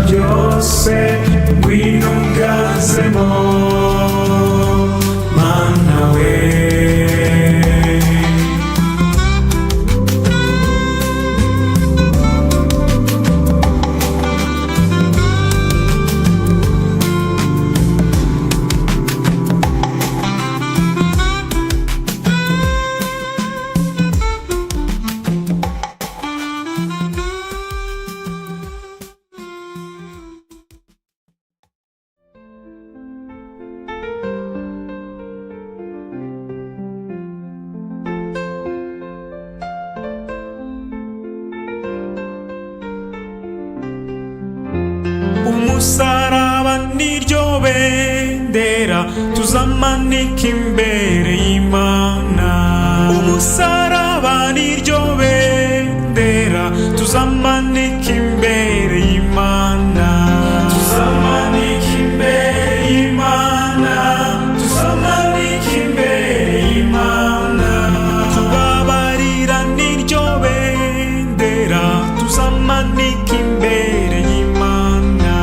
Byose ngwino unganzemo, Mana we. Umusaraba niryo bendera tuzamanika imbere y'Imana. Umusaraba niryo bendera tuzamanika imbere y'Imana. Tuzamanika imbere y'Imana, tuzamanika imbere y'Imana. Kubabarira niryo bendera tuzamanika imbere y'Imana.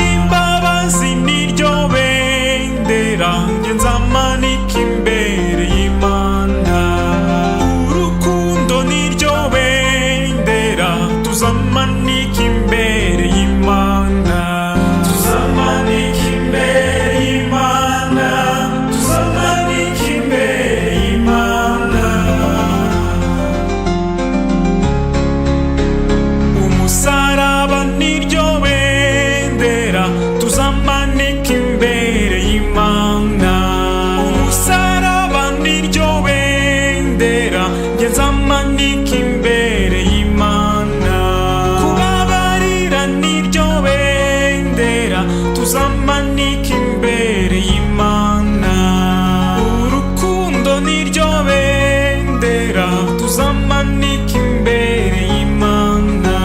Imbabazi niryo bendera njye nzamanika imbere y'Imana. Urukundo niryo bendera tuzamanika imbere y'Imana. Tuzamanika imbere y'Imana, tuzamanika imbere y'Imana. Umusaraba niryo bendera tuzamanika imbere y'Imana. Umusaraba niryo bendera njye nzamanika imbere y'Imana. Kubabarira niryo bendera tuzamanika imbere y'Imana. Urukundo niryo bendera tuzamanika imbere y'Imana.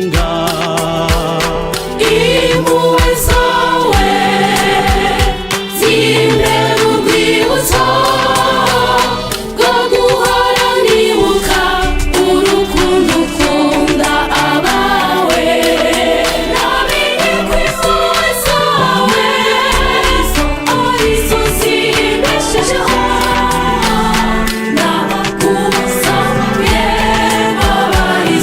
Gusenga. Impuhwe zawe zimbera urwibutso rwo guhora nibuka urukundo ukunda abawe. Namenye ko impuhwe zawe arizo zimbeshejeho. Nagusabye imbabazi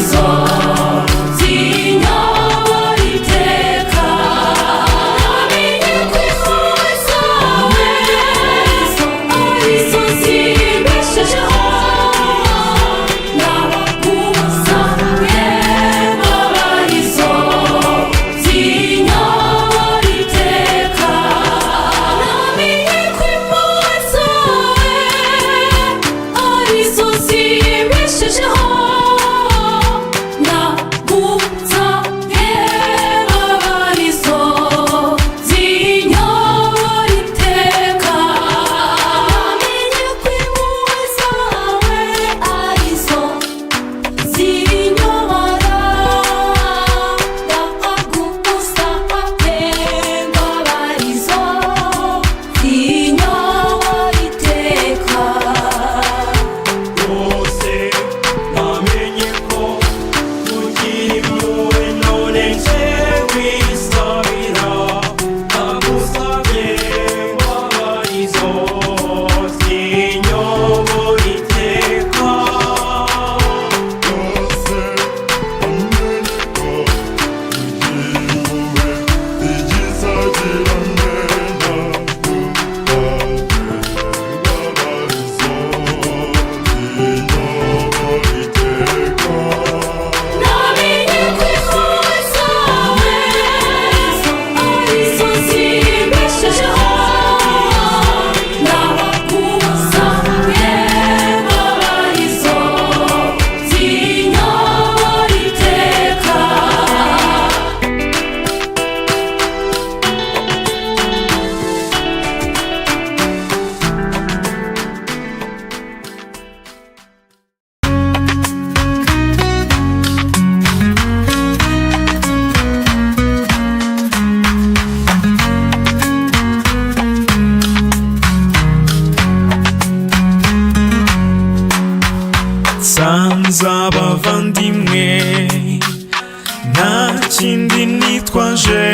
zinyobora iteka. Namenye ko impuhwe zawe arizo zimbeshejeho. Nagusabye imbabazi zinyobora iteka. Namenye ko impuhwe zawe arizo zimbeshejeho. Nagusabye imbabazi zinyobora iteka. Namenye ko impuhwe zawe arizo zinyobora. Nagusabye imbabazi zinyobora iteka. Rwose namenye ko kugira impuhwe, none nje kwisabira. Nagusabye imbabazi zinyobora iteka. Rwose namenye ko kugira impuhwe igizagira mena. Imbabazi zinyobora iteka. Namenye ko impuhwe zawe arizo zimbeshejeho. Nagusabye imbabazi zinyobora iteka. Nsanze abavandimwe, nta kindi nitwaje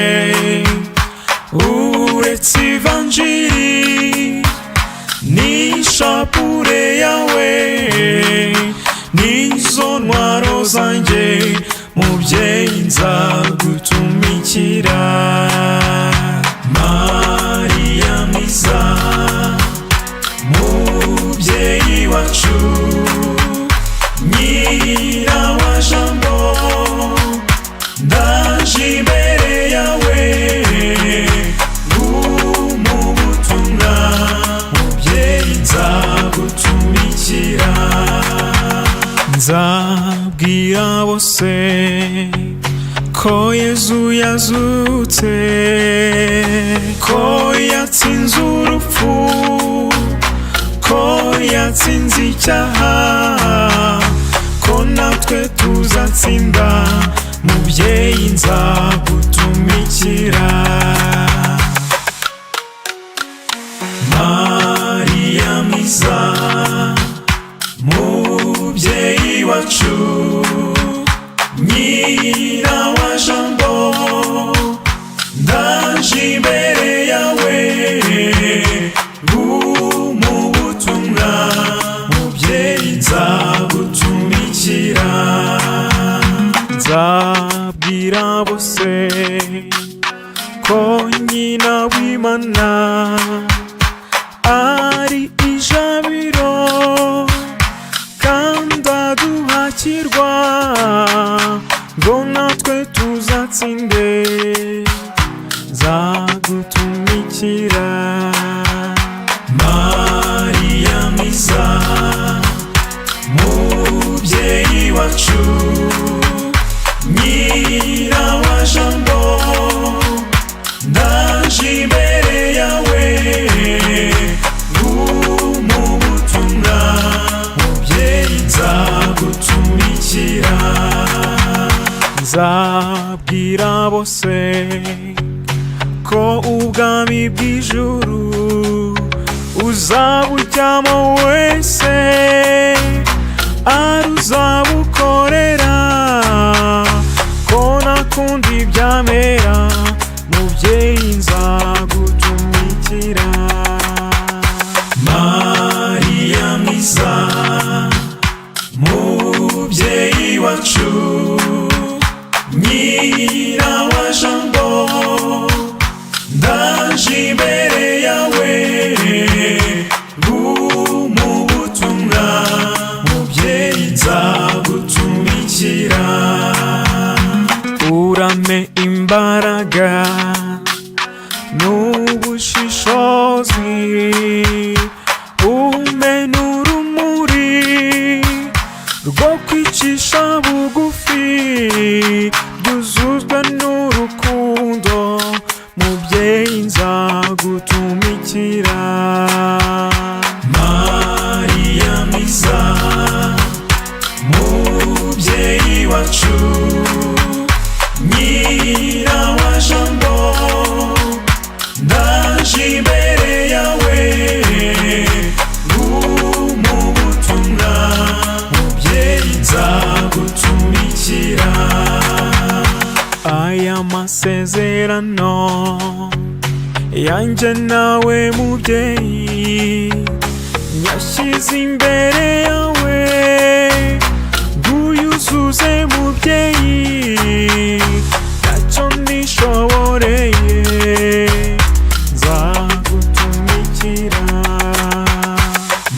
uretse ivanjiri n'ishapure yawe, nizo ntwaro zanjye, mubyeyi nzagutumikira. Mariya mwiza, mubyeyi wacu, nyina wa jambo, ndaje imbere yawe ngumubutumwa, mubyeyi nzagutumikira. Nzabwira bose ko Yezu yazutse, ko yatsinze urupfu, ko yatsinze icyaha, ko natwe tuzatsinda, mubyeyi nzagutumikira. Mariya mwiza, mubyeyi wacu, nyina wa jambo, ndaje imbere yawe ngumubutumwa, mubyeyi nzagutumikira. Nzabwira bose ko nyina w'Imana ari ijabiro kandi aduhakirwa ngo natwe tuzatsinde, nzagutumikira. Mariya mwiza, mubyeyi wacu, nyina wa jambo, ndaje imbere yawe ngumubutumwa, mubyeyi nzagutumikira. Nzabwira bose ko ubwami bw'ijuru uzabujyamo wese ari uzabukorera, ko nakundi byamera, mubyeyi nzagutumikira. Mariya mwiza, mubyeyi wacu, nyina wa jambo, ndaje imbere yawe mu butumwa, mubyeyi nzagutumikira. Urame imbaraga n'ubushishozi, umpe n'urumuri rwo kwicisha bugufi, byuzuzwa n'urukundo, mubyeyi nzagutumikira. Mariya mwiza, mubyeyi wacu, nyina wa jambo, ndaje imbere yawe mu butumwa, mubyeyi nzagutumikira. Aya masezerano yanjye nawe mubyeyi, nyashyize imbere yawe nguyuzuze mubyeyi, ntacyo nishoboreye, nzagutumikira.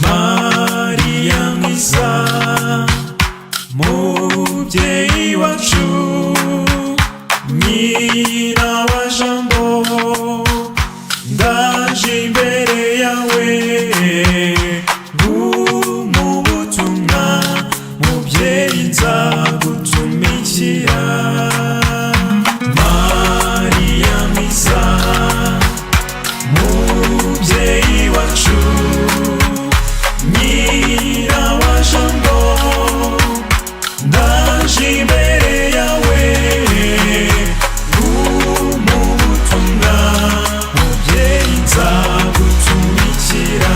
Mariya mwiza, mubyeyi wacu, nyina wa jambo, ndaje imbere yawe mu butumwa, mubyeyi nzagutumikira. Mariya mwiza, mubyeyi wacu, nyina wa jambo, ndaje imbere yawe mu butumwa, mubyeyi nzagutumikira.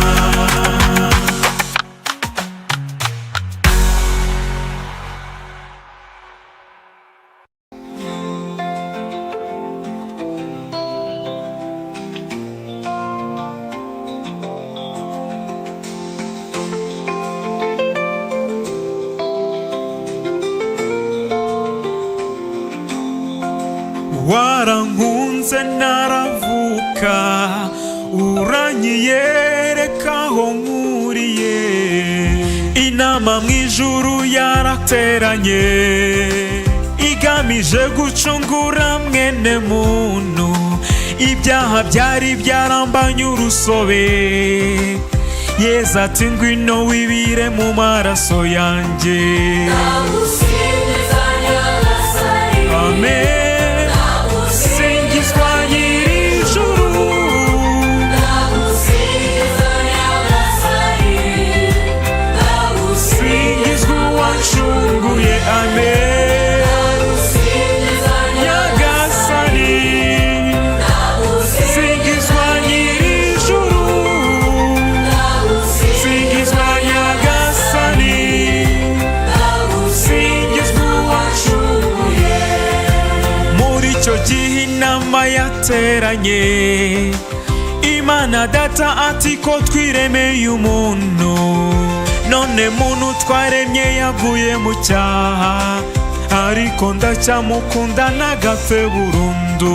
Warankunze naravuka, uranyiyereka aho nkuriye. Inama mu ijuru yarateranye igamije gucungura mwene muntu. Ibyaha byari byarambanye urusobe, Yezu ati ngwino wibire mu maraso yanjye. Ndagusingiza Nyagasani, Amen. Singizwa nyir'ijuru, ndagusingiza Nyagasani, ndagusingiza, singizwa uwancunguye. Amen. ndagusingiza Nyagasani, singizwa nyir'ijuru, singizwa Nyagasani, singizwa uwancunguye. Muri icyo gihe inama yateranye, Imana Data ati ko twiremeye umuntu, none muntu twaremye yaguye mu cyaha, ariko ndacyamukunda nagapfe burundu.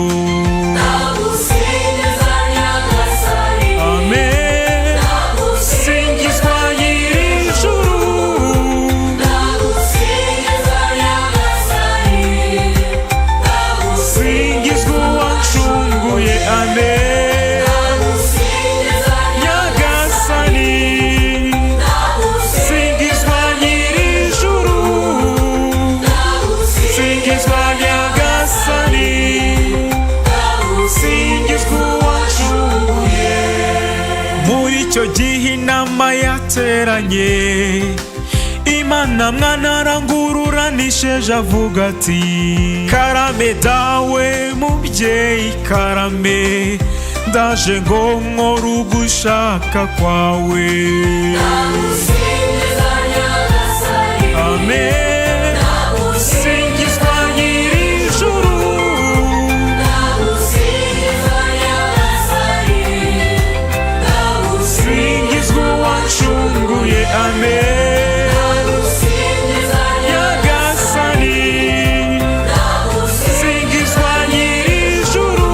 Ndagusingiza Nyagasani, Amen. Singizwa nyir'ijuru, ndagusingiza Nyagasani, singizwa uwancunguye. Amen. ndagusingiza Nyagasani, singizwa nyir'ijuru, singizwa Nyagasani, singizwa uwancunguye. Muri icyo gihe inama yateranye, Imana mwana arangururanisheje avuga ati: "Karame dawe, mubyeyi, karame, ndaje ngo nkore ugushaka kwawe." Ndagusingiza Nyagasani. Amen. Singizwa nyir'ijuru. Ndagusingiza Nyagasani. Singizwa uwancunguye. Amen. Ndagusingiza. Nyagasani, singizwa nyir'ijuru.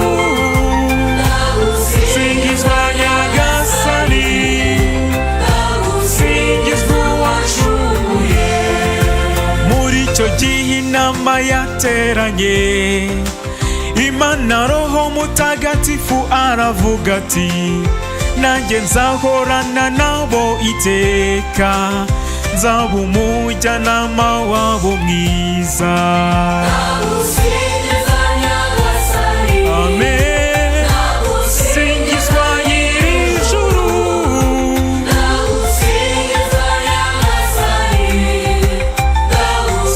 Singizwa Nyagasani, singizwa uwancunguye. Muri icyo gihe inama yateranye, Imana Roho Mutagatifu aravuga ati: "Nanjye nzahorana nabo iteka, nzaba umujyanama wabo mwiza." Ndagusingiza Nyagasani. Amen. Singizwa nyir'ijuru. Ndagusingiza Nyagasani.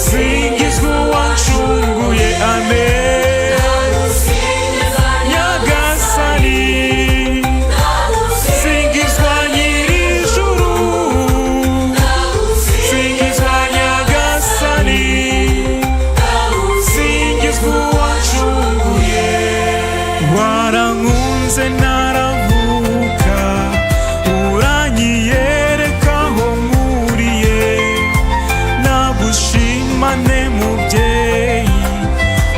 Singizwa uwancunguye. Amen. Ndagusingiza. Nyagasani, singizwa nyir'ijuru. Singizwa Nyagasani, singizwa uwancunguye. Warankunze naravuka, uranyiyereka aho nkuriye. Nagushimane mubyeyi,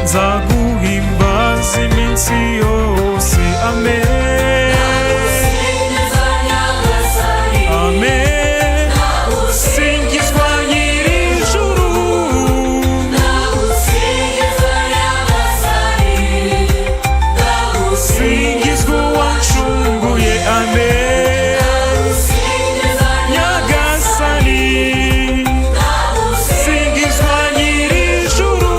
nzaguhimbaza iminsi yose. Amen. Ndagusingiza Nyagasani. Amen. Singizwa nyir'ijuru. Ndagusingiza Nyagasani. Singizwa uwancunguye. Amen. Ndagusingiza. Nyagasani, singizwa nyir'ijuru.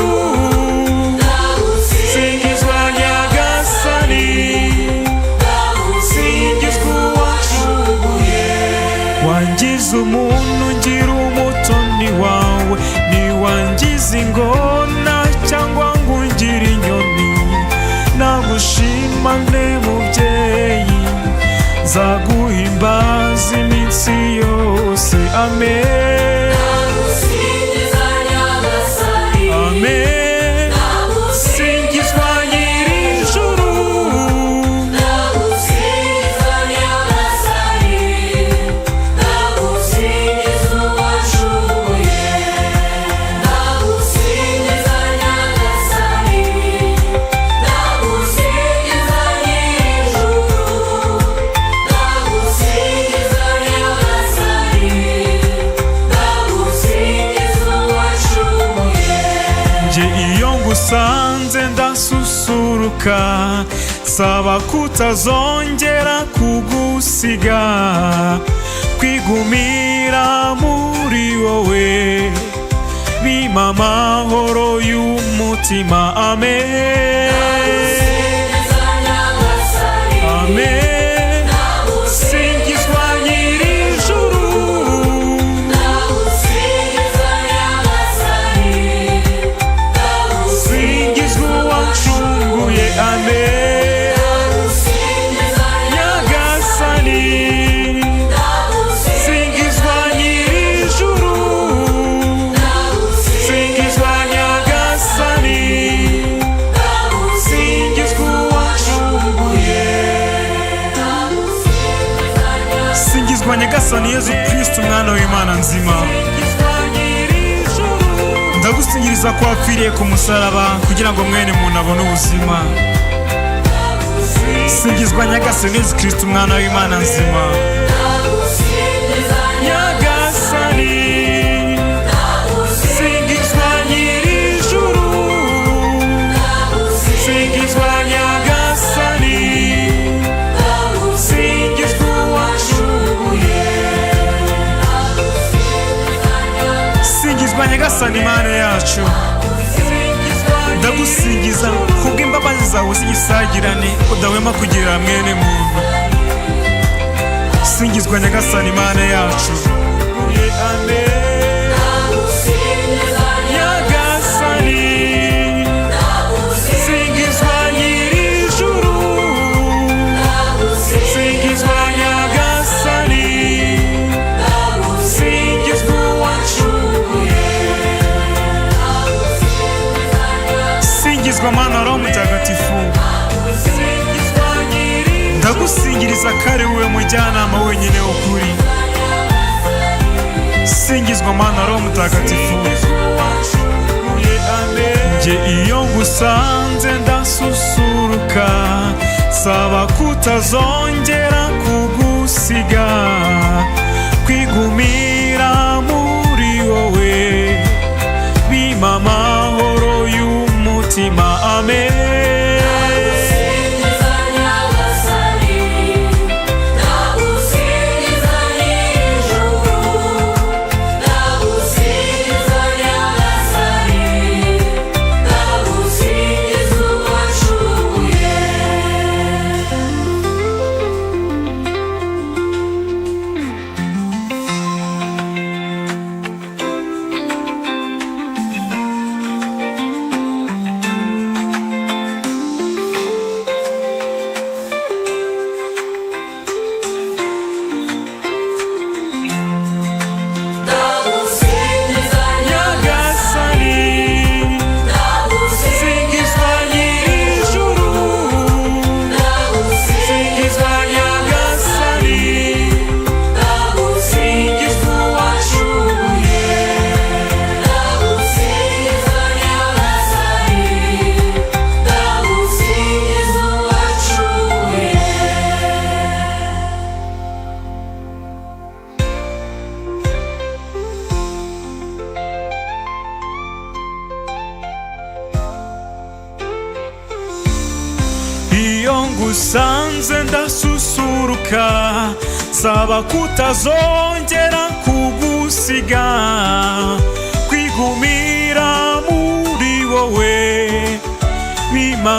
Singizwa Nyagasani, singizwa uwancunguye. Wangize umuntu, ngira umutoni wawe, ntiwangize ingona cyangwa ngo ungire inyoni. Nagushimane mubyeyi, nzaguhimbaza iminsi yose. Amen. Ndagusingiza Nyagasani. Amen. Singizwa nyir'ijuru. Ndagusingiza Nyagasani. Ndagusingiza uwancunguye. Ndagusingiza Nyagasani. Ndagusingiza nyir'ijuru. Ndagusingiza Nyagasani. Ndagusingiza uwancunguye. Njye iyo ngusanze ndasusuruka, saba kutazongera kugusiga, kwigumira muri wowe bimpa amahoro y'umutima. Amen. Ndagusingiza Nyagasani. Amen. Singizwa nyir'ijuru. Ndagusingiza Nyagasani. Singizwa uwancunguye. Amen. Ndagusingiza. Nyagasani, singizwa nyir'ijuru. Singizwa Nyagasani, singizwa uwancunguye. Singizwa Nyagasani Yezu Kristo, umwana w'Imana nzima. Ndagusingiriza ko wapfiriye ku musaraba kugira ngo mwene muntu abone ubuzima. Singizwa Nyagasani Yezu Kristo, umwana w'Imana nzima. Ndagusingiza. Nyagasani, singizwa nyir'ijuru. Singizwa Nyagasani, singizwa uwancunguye. Singizwa Nyagasani Imana yacu. Ndagusingiza kubw'imbabazi zawe z'igisagirane udahwema kugirira mwene muntu. Singizwa Nyagasani Imana yacu. Amen. Singizwa Mana Roho Mutagatifu. Singizwa nyiri Ndagusingiriza kare wowe mujyanama wenyine w'ukuri. Singizwa Mana Roho Mutagatifu. Uwancunguye, amen. Njye iyo ngusanze ndasusuruka, saba kutazongera kugusiga, kwigumira muri wowe bimpa amahoro y'umutima, amen. Ndagusingiza Nyagasani, ndagusingiza nyir'ijuru, ndagusingiza Nyagasani, ndagusingiza uwancunguye. Ndagusingiza Nyagasani, Ndagusingiza singizwa nyir'ijuru, Ndagusingiza singizwa Nyagasani, Ndagusingiza uwancunguye. Ndagusingiza Nyagasani, ndagusingiza uwancunguye. Iyo ngusanze ndasusuruka, saba kutazongera kugusiga, kwigumira muri wowe bimpa.